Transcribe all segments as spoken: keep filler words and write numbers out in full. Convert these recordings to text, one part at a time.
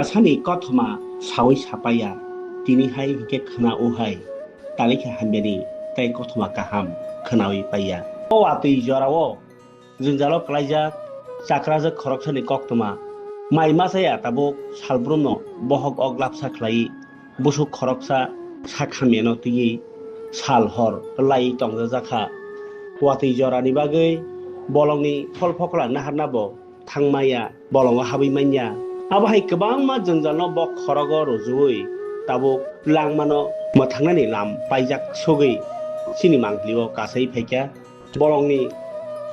Sani kothoma sawi sapaiya, tini hai hinkhe khna o hai, talikha hamyani tei kothoma kaham khnawi paiya. O watwi jorao jwngjalo kwlaijak chakrajak khoroksani koktwma, mai machaya tabuk salbrumno bohok ok lapsa khlaiwi busuk khoroksa sak hamyano twiwi sal hor laiwi tongjajakha. Watwi jorani bagwi bolongni phol phokola naharnabo thangmaya, bolongo habwi manya. Abo hai kwbangma jwngjalno bo khorogo rwjui tabuk langmano mwthangnani lam paijak sugwi chini mangpilio kasai phaikha. Bolongni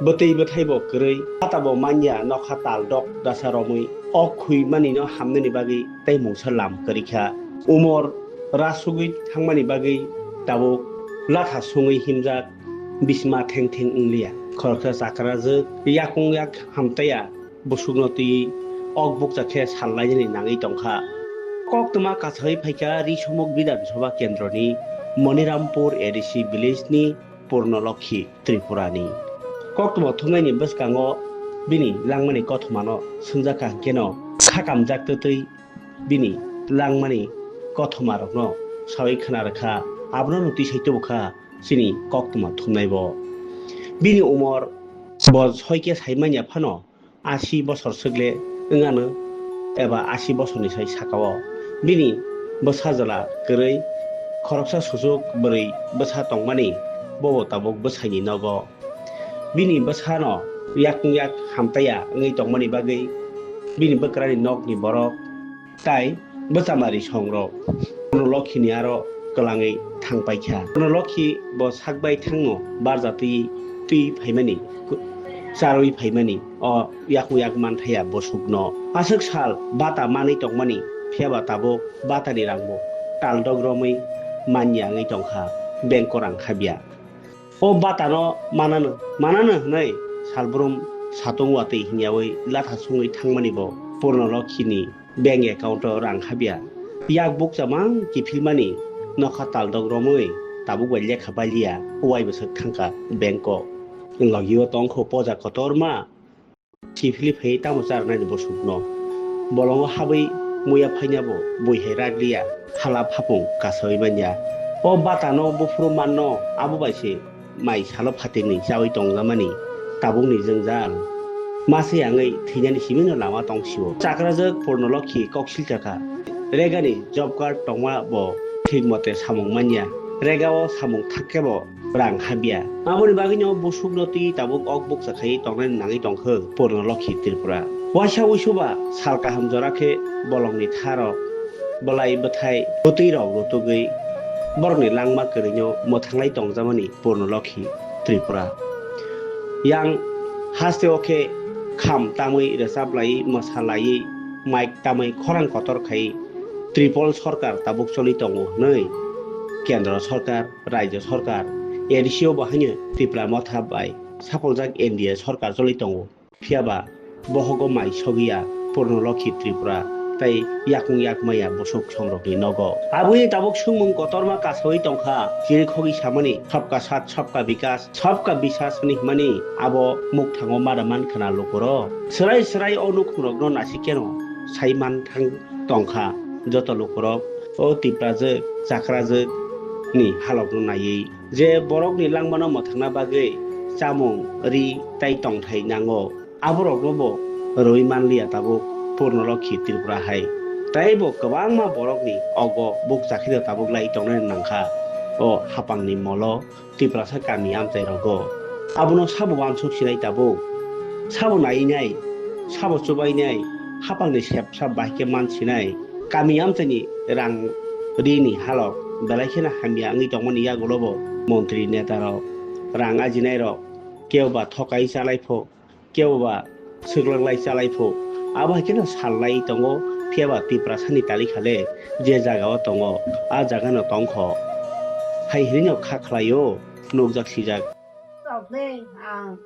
bwtwi bwthaibo kwrwi, patabo manya nokha taldok dasa romwi ok khwi manino hamnani bagwi tei mungsa lam kwrwikha. Umor rasugwi thangmani bagwi tabuk latha sungwi himjak. Bisma theng theng wngliya. Khoroksa chakrajwk yakung yak hamtaiya busukno twiwi ok bukcha khe sal lainani nangwi tongkha. Koktwma kasawi phaikha Risomuk Bidhan Sabha Kendroni Monirampur A D C village ni Purno Lokhi Tripurani. Koktwma thumnaini bwskango bini langmani kothomano swngjak kha hwnkhe no khakamjak twtwi bini langmani kothomarokno sawi khna rwkha, abono no twi sai tubu kha chini koktwma thumnai bo. Bini umor bo soi khe sai manya phano asi bosor swkle wngano eba asi bosorni sai sakao. Bini bwsa jwla kwrwi khoroksa suchuk bwrwi bwsa tongmani, bobo tabuk bwsaini nogo. Bini bwsano yakung yak hamtaiya wngwi tongmani bagwi bini bwkrani nokni borok tai bwchamari songrok Purno Lokhini aro kwlangwi thangpaikha. Purno Lokhi bo sakbai thangno barjatwi twi phaimani, charwi phaimani o yakung yak manthaya bosukno. Aswk sal bata manwi tongmani, phiyaba tabuk batani rangbo taldok romwi manya wngwi tongkha, bengko rang khabya. O batano manano, manano hwnwi salbrum satung watwi hinyawi latha sungwi thangmani bo Purno Lokhini bank account o rang habya. Yak bukcha mang kiphilmani nokha taldok romwi tabuk bai lekha baliya, uwai bwswk thangkha bank o. Logio tongkho poja kotorma. Sifili phai tamo charnani bosukno. Bolongo habwi muya phainabo bui hai rak liya, hala phapung kasawi manya. O batano buphuru manno abo bai se mai salo phatirni chawi tonglamani tabukni jwngjal. Mase yangwi thwinani simino lama tong sio. Chakrajwk Purno Lokhi kok silkakha. Regani job card tongma bo thik mote samung manya. Regao samung thakkhe bo rang habya. Aboni bagwino busukno twi tabuk ok bukcha khai tongnani nangwi tongkha Purno Lokhi Tripura. Waisa uisuba sal kaham jora khe bolongni tharok, bwlai bwthai, bwtwi rok rutugwi borokni langma kwrwino mwthanglai tongjamani Purno Lokhi Tripura. Yang hasteo khe kham tamwi rwchap laiwi mwsa laiwi mic tamwi khorang kotor khai Tripol sorkar tabuk choli tongo hwnwi Kendro sorkar, Rajyo sorkar, A D C o bo haino Tipra Motha bai sapoljak N D A sorkar choli tongo. Phiyaba bohogo mai sogwi ya Purno Lokhi Tripura tei yakung yak maya bosok songrokni nogo. Aboni tabuk swngmung kotorma kasawi tongkha, chini khogwi samani, "Sabka Saath, Sabka Vikas, Sabka Biswas" hwnwi himani abo mukthango mada mankhana lukurok. Swrai swrai o nukhungrokno naisikkeno sai manthang tongkha joto lukurok o Tiprajwk, chakrajwk ni halokno naiwi, je borokni langmano mwthangna bagwi chamung, ri tei tongthai nango, aborokno bo rwui manliya tabuk Purno Lokhi Tripura hai. Tei bo kwbangma borokni ogo bukcha kheno tabuk lai tongnani nangkha o hapangni molo. Tiprasa kami amchai rogo. Abono sabo uansuk sinai tabuk. Sabo nainai, sabo chubainai, hapangni sepsa bahai khe man sinai. Kami amchaini rang rini halok belai kheno hamya wngwi tongmani yagulo bo montri netarok, rang ajinairok, kebo ba thokai chalai pho, kebo ba swklanglai chalai pho, abo hai kheno sallai tongo, phiya ba Tiprasani talikhale je jagao tongo, a jagano tongkho. Hai hinwino kha khlaio, nukjak sijak. Rok de, ang.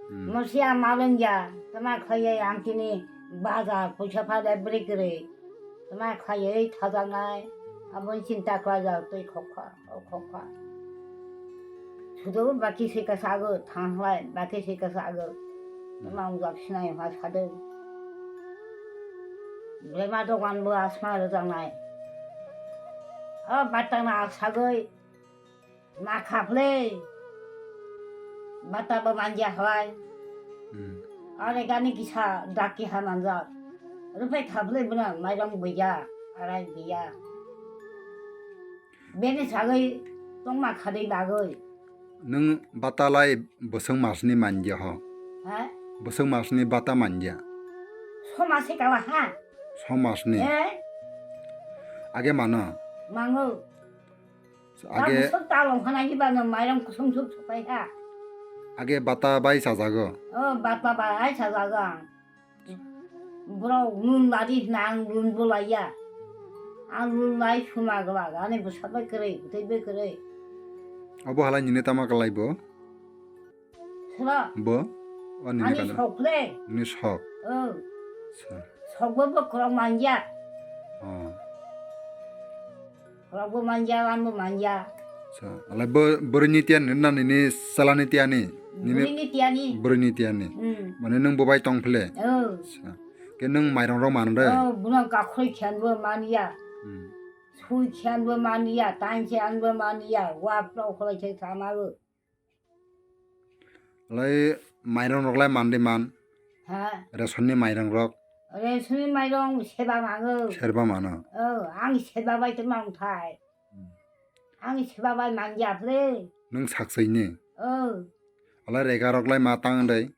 Hmm. Mosia malengya, tama khlaiya ang tini baja, puisa phade bwrwi kwrwi. Tama khlaiwi thajaknai, aboni chinta khlaijak twi khokha. O khokha. Sudo baki se kasa ago, thanglai, baki se kasa ago. Hmm. Mang jak sinai ha sado. Bema dogan bo asma rwjaknai. O bata na sagwi ma khaplei. Bata bo manja halai. Hmm. Are gani kisa dak kiha manjak. Rupai khaplei buna mairong buya, arai buya. Bini sagwi tongma khadwi bagwi. Nwng bata lai bwswng masni manja ho? Ha? Bwswng masni bata manja. Soma se kala ha? Soma sni. Eh? Age mano? Mango. Age bwswk talong hana jiba no mairong kusum suk supai ha. Age bata bai sajago? Oh, bata bai ai sajago ang. Borok lun ladi hwna ang lun bo laiya. Ang lun lai suma gwlak, ani bwsa bai kwrwi, bwtwi bai kwrwi. Obo halai nini tama kwlai bo? Sra. Bo? O nini ani kano? Sok le. Nini sok? Oh. Sa. Sok bo bo kwrwng manya. Oh. Rokbo manja, lanbo manja. Sa, alai bo-, bwrwini tiyani na nini salani tiyani? Nini bwrwini tiyani. Bwrwini tiyani. Hmm. Mane nwng bo bai tong phile? Oh. Sa. Ke nwng mairong rok mano de? Oh, buno kakhoi khenbo manya. Hmm. Sui khenbo manya, tain khenbo manya, wap rok kholai khe thamago. Lai mairong rok lai mandi man. Ha? Ration ni mairong rok. Ration ni mairong seba mango. Serba mano. Oh, ang seba bai te mang thai. Hmm. Ang seba bai mang ya phre. Nwng sakchai ni? Oh. Alai rega rok lai ma tang dai?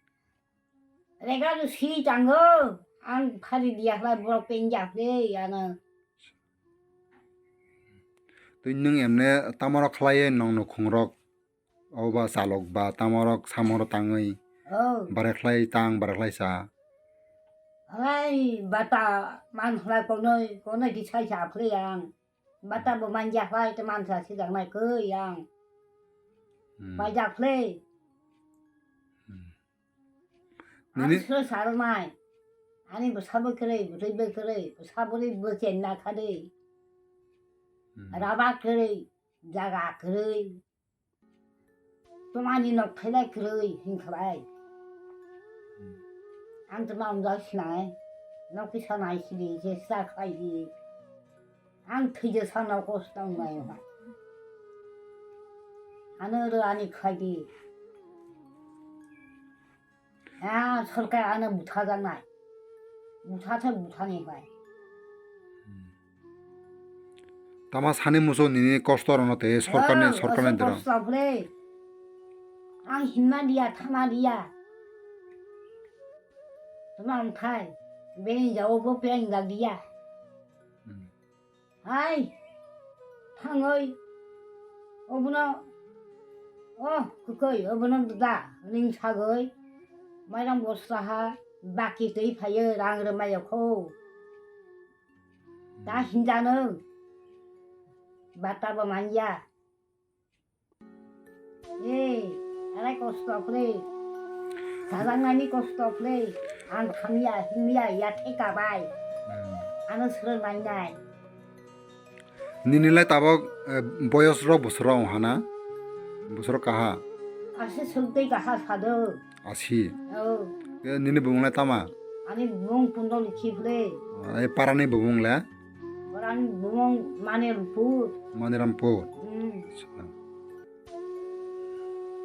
Rega ro si tango. Ang phari dia khlai borok peng ya phre ano. Twi nwng emne tamo rok khlai nong nukhung rok? Oba chalok ba tamo rok samung rok tangwi. Oh. Barekhlai tang, barekhlai cha. Alai bata man khlai konoi, konoi di sai sa khlai ang. Bata bo manja khlai te man sa si jang nai koi ang. Hmm. Bai jak khlai. Hmm. Ani nini sro saro nai. Ani bwsa bo kwrwi, bwtwi bo kwrwi, bwsa bwrwi bo chenna khadi. Hmm. Raba kwrwi, jaga kwrwi. Twmani nok thailai kwrwi hinkhlai. Hmm. Ang twma umjak sinai. Nok kisa nai sidi, je sa khlai di. Ang thwija sana kosto wngnai ha. Ano ro ani khlai di. Ah, sorkar ano butha jangnai. Butha the butha ni bai. Tama sani muso nini kosto rono te sorkar ni, oh, sorkar ni doro. Kosto phre. Ang hinna dia, thana dia. Tama ang thai. Beni jao bo peng jak dia. Hmm. Hai, thangwi, obono, oh, kwkwi, obono da, ring sagwi, mairang bosta ha, baki twi phaio, rang rwmai kho. Da hinjano, bata bo manya. Ei, arai kosto khlai. Sajaknani kosto khlai. Ang hamya, himya, ya theka bai. Hmm. Ano swrwng nainai. Nini lai tabok, eh, boyos rok bosor rok wngha na? Bosor kaha? Asi sugdei kaha sado. Asi? Oh. Eh, nini bumung lai tama? Ani bumung Pundoli Khiple. Eh, parani bumung le? Parani bumung Manirampur. Manirampur. Hmm. Acha.